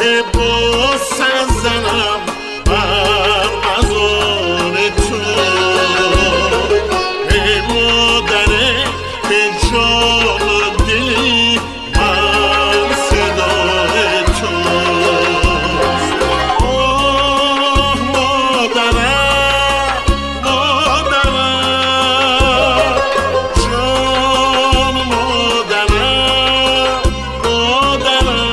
که بوسه زنم بر مزار تو. ای مادر به جان و دلی من صدای توست. آه مادرم، مادرم، جان مادرم، مادرم.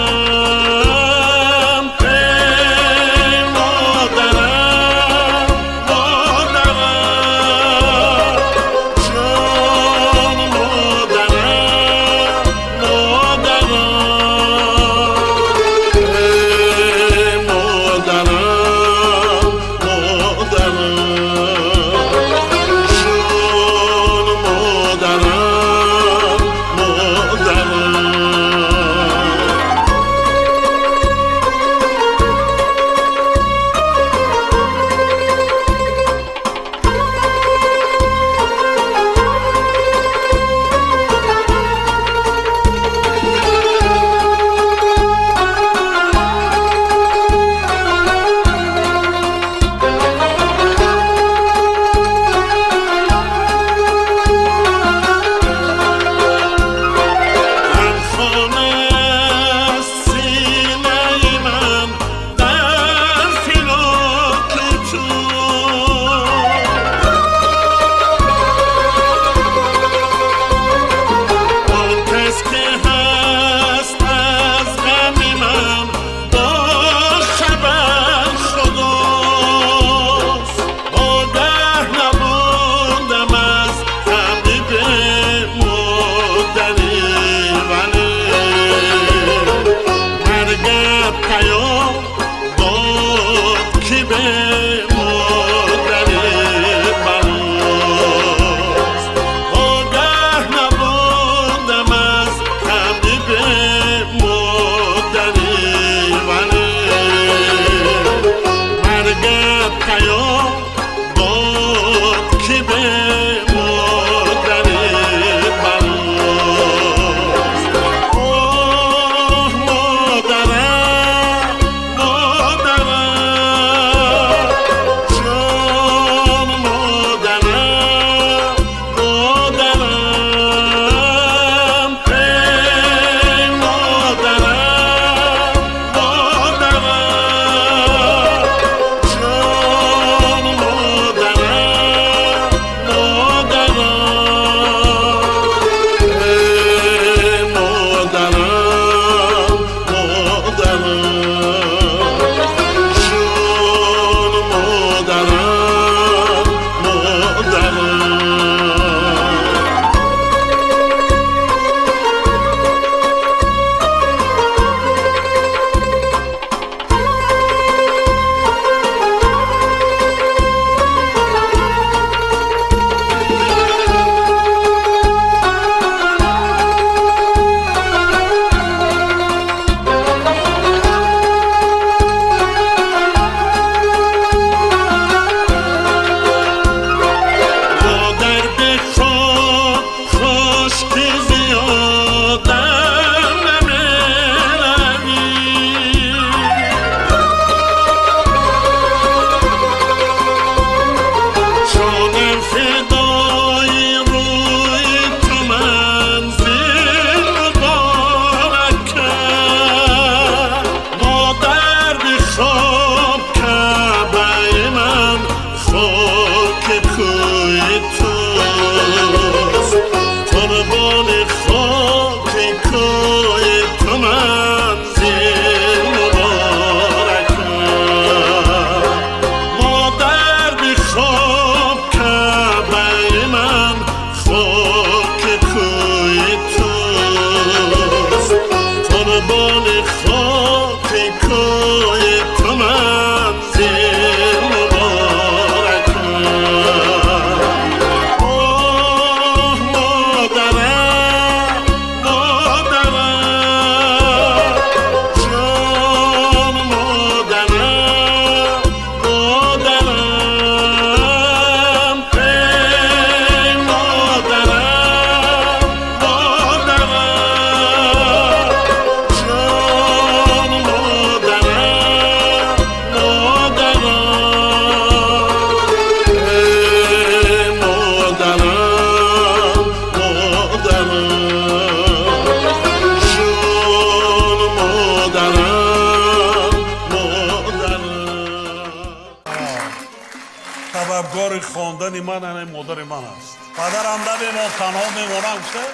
Хондани ман ана модари ман аст. Падарам набемон, танҳо мемонам гуфта,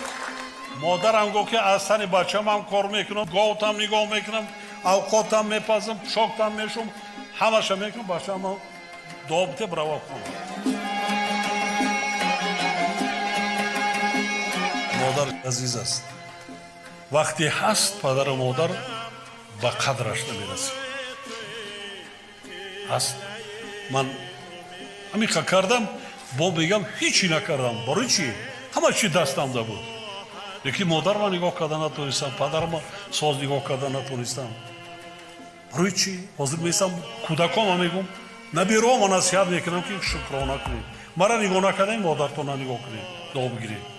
модарам гуфт, ки аз сани бачамам кор мекунам, говтам нигоҳ мекунам, авқотам мепазам, пӯшоктам мешум, ҳамаша мекунам, бачаам дуо бите, бирава хона. Модар азиз аст. Вақте ҳаст падару модар, ба қадраш намерасӣ. Ҳаст, ман ҳамиқа кардам, бо мегам, ҳечи накардам. Барои чӣ? Ҳама чи дастамда буд, лекин модарма нигоҳ карда натонистам, падарма соз нигоҳ карда натонистам. Барои чӣ? Ҳозир местам, кӯдакома мегӯм, наберома насиҳат мекунам, ки шукрона кунед, мара нигоҳ накардаем, модартона нигоҳ кунед, дуо бигиред.